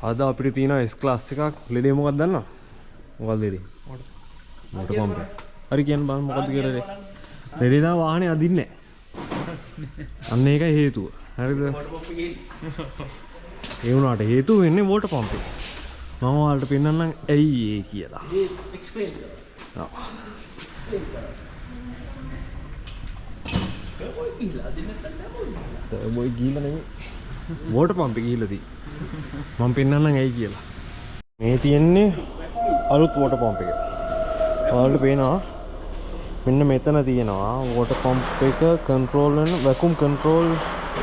අද අපිට තියෙන S class එකක්. ලෙඩේ මොකක්ද දන්නවද? මොකක්ද ලෙඩේ? මෝටර් පම්ප් එක. හරි කියන්න බලන්න මොකද්ද කියලා ලෙඩේ. ලෙඩේ තමයි වාහනේ අදින්නේ නැහැ. අන්න ඒකයි හේතුව. හරිද? ඒ වුණාට හේතුව වෙන්නේ වෝටර් පම්ප් එක. මම ඔයාලට පෙන්නන්නම් ඇයි ඒ කියලා. එක්ස්ප්ලেইন කරා. ඔව්. ටර්බෝ එක ගිහිල්ලා නෙමෙයි. වෝටර් පම්ප් එක ගිහිල්ලා තියෙන්නේ. මම පෙන්නන්නම් ඇයි කියලා. මේ තියෙන්නේ අලුත් වෝටර් පම්ප් එක. ඔයාලට පේනවා මෙන්න මෙතන තියෙනවා වෝටර් පම්ප් එක කන්ට්‍රෝල් වෙන වැකුම් කන්ට්‍රෝල්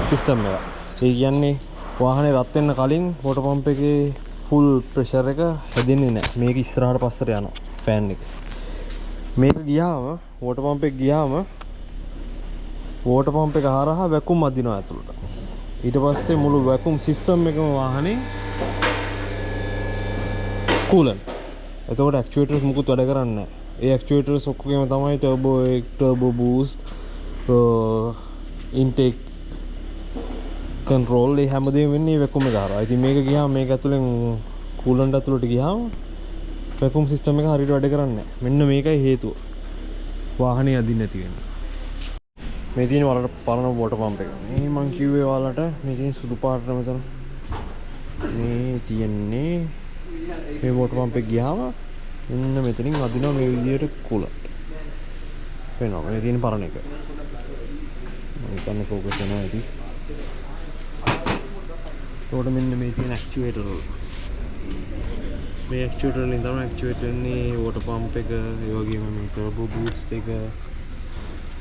සිස්ටම් එක. ඒ කියන්නේ වාහනේ රත් වෙන්න කලින් වෝටර් පම්ප් එකේ ෆුල් ප්‍රෙෂර් එක හැදෙන්නේ නැහැ. මේක ඉස්සරහට පස්සට යනවා ෆෑන් එක. මේක ගියාම වෝටර් පම්ප් එක ගියාම වෝටර් පම්ප් එක හරහා වැකුම් අදිනවා ඇතුළට. ඊට පස්සේ මුළු වැකුම් සිස්ටම් එකම වාහනේ කූලන්ට්. එතකොට ඇක්චුවේටර්ස් මුකුත් වැඩ කරන්නේ නැහැ. ඒ ඇක්චුවේටර්ස් ඔක්කොගේම තමයි ටර්බෝ එක, ටර්බෝ බූස්ට්, ඉන්ටේක් කන්ට්‍රෝල් ඒ හැමදේම වෙන්නේ මේ වැකුම් එක හරහා. ඉතින් මේක ගියාම මේක ඇතුලෙන් කූලන්ට් ඇතුළට ගියාම වැකුම් සිස්ටම් එක හරියට වැඩ කරන්නේ නැහැ. මෙන්න මේකයි හේතුව. වාහනේ අදින්න නැති වෙන්නේ. මේ තියෙන ඔයාලට පරණ වෝටර් පම්ප් එක. මේ මං කිව්වේ ඔයාලට මේ තියෙන සුදු පාට මෙතන. මේ තියෙන්නේ මේ වෝටර් පම්ප් එක ගියාම මෙන්න මෙතනින් අදිනවා මේ විදියට කූලන්ට්. පේනවා මේ තියෙන පරණ එක. මං හිතන්නේ ෆෝකස් වෙනවා ඇති. එතකොට මෙන්න මේ තියෙන ඇක්චුවේටර් වල. මේ ඇක්චුවේටර් වලින් තමයි ඇක්චුවේට් වෙන්නේ වෝටර් පම්ප් එක, ඒ වගේම මේ ටර්බෝ බූස්ට් එක,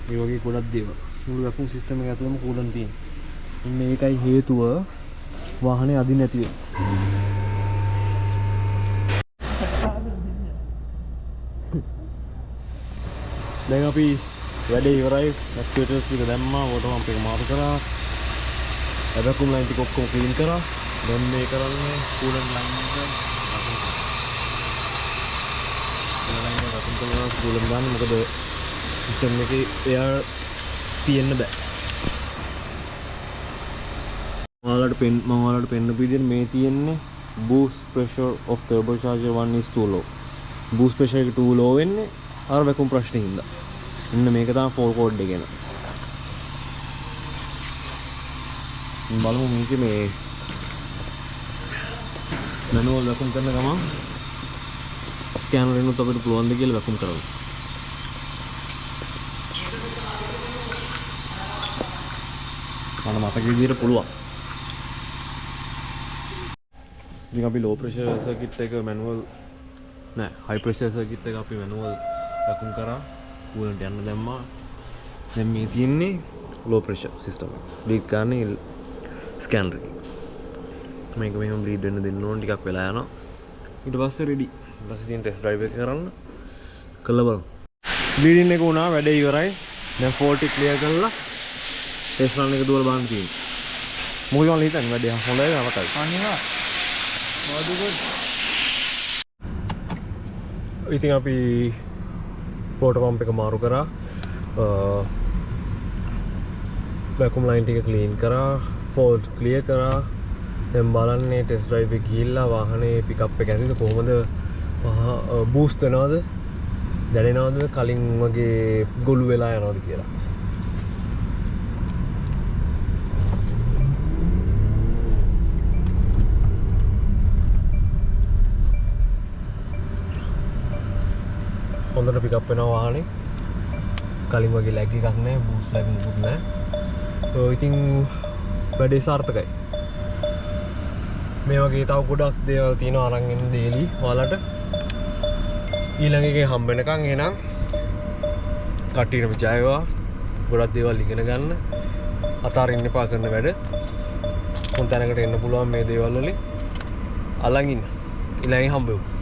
ඒ වගේ ගොඩක් දේවල්. මුළු වැකුම් සිස්ටම් එක ඇතුළෙම කූලන්ට් තියෙනවා. මේකයි හේතුව වාහනේ අදින්න නැති වෙන්නේ. දැන් අපි වැඩේ ඉවරයි. ඇක්චුවේටර්ස් ටික දැම්මා, වෝටර් පම්ප් එක මාරු කරා, වැකුම් ලයින් ටික ඔක්කොම ක්ලීන් කරා. දැන් මේ කරන්නේ කූලන්ට් ලයින් එක කූලන්ට් ලයින් එක රතුන් කරනවා. කූලන්ට් දාන්න, මොකද සිස්ටම් එකේ එයාර් තියෙන්න බෑ. මම ඔයාලට පෙන්නපු විදිහට මේ තියෙන්නේ boost pressure of turbocharger 1 is too low. Boost pressure එක too low වෙන්නේ අර වැකුම් ප්‍රශ්නේ හින්දා. මෙන්න මේක තමයි ෆෝල් කෝඩ් එක එන. බලමු මේකේ මේ මැනුවල් වැකුම් කරන ගමන් ස්කෑනර් එකනොත් අපිට පුළුවන් ද කියලා වැකුම් කරන්න. මට මතක විදිහට පුළුවන්. ඉතින් අපි ලෝ ප්‍රෙෂර් සර්කිට් එක මැනුවල් නෑ, හයි ප්‍රෙෂර් සර්කිට් එක අපි මැනුවල් වැකුම් කරා, කූලන්ට් යන්න දැම්මා. දැන් මේ තියෙන්නේ ලෝ ප්‍රෙෂර් සිස්ටම් එක. බ්ලීඩ් කරන්නේ ස්කෑනර් එකකින්. මේක මෙහෙම බ්ලීඩ් වෙන්න දෙන්න ඕන, ටිකක් වෙලා යනවා. ඊට පස්සේ රෙඩි. ඊට පස්සේ තියෙන ටෙස්ට් ඩ්‍රයිව් එක කරන්න. කරලා බලමු. බ්ලීඩින් එක වුණා, වැඩේ ඉවරයි. දැන් ෆෝල්ට් එක ක්ලියර් කරලා ටෙස්ට් රන් එක දුවලා බලන්න තියෙන්නේ. මොකද ඔයාලා හිතන්නේ වැඩේ හොඳයි නරකයි? අනිවා. ඉතින් අපි වෝටර් පම්ප් එක මාරු කරා, වැකුම් ලයින් ටික ක්ලීන් කරා, ෆෝල්ට් ක්ලියර් කරා. දැන් බලන්නේ ටෙස්ට් ඩ්‍රයිව් එක ගිහිල්ලා වාහනේ පිකප් එක ඇතිද කොහොමද, බූස්ට් වෙනවද, දැනෙනවද කලින් වගේ ගොළු වෙලා යනවද කියලා. හොඳට පිකප් වෙනවා වාහනේ. කලින් වගේ ලැග් එකක් නෑ, බූස්ට් ලැග් මොකුත් නෑ. ඔව්, ඉතින් වැඩේ සාර්ථකයි. මේ වගේ තව ගොඩක් දේවල් තියෙනවා අරන් එන්න ඩේලි ඔයාලට. ඊළඟ එකේ හම්බ වෙනකන් එහෙනම් කට්ටියටම ජය වේවා. ගොඩක් දේවල් ඉගෙන ගන්න, අතාරින්න එපා කරන වැඩ. හොඳ තැනකට එන්න පුළුවන් මේ දේවල් වලින්. අලන් ඉන්න. ඊළඟ එකේ හම්බ වෙමු.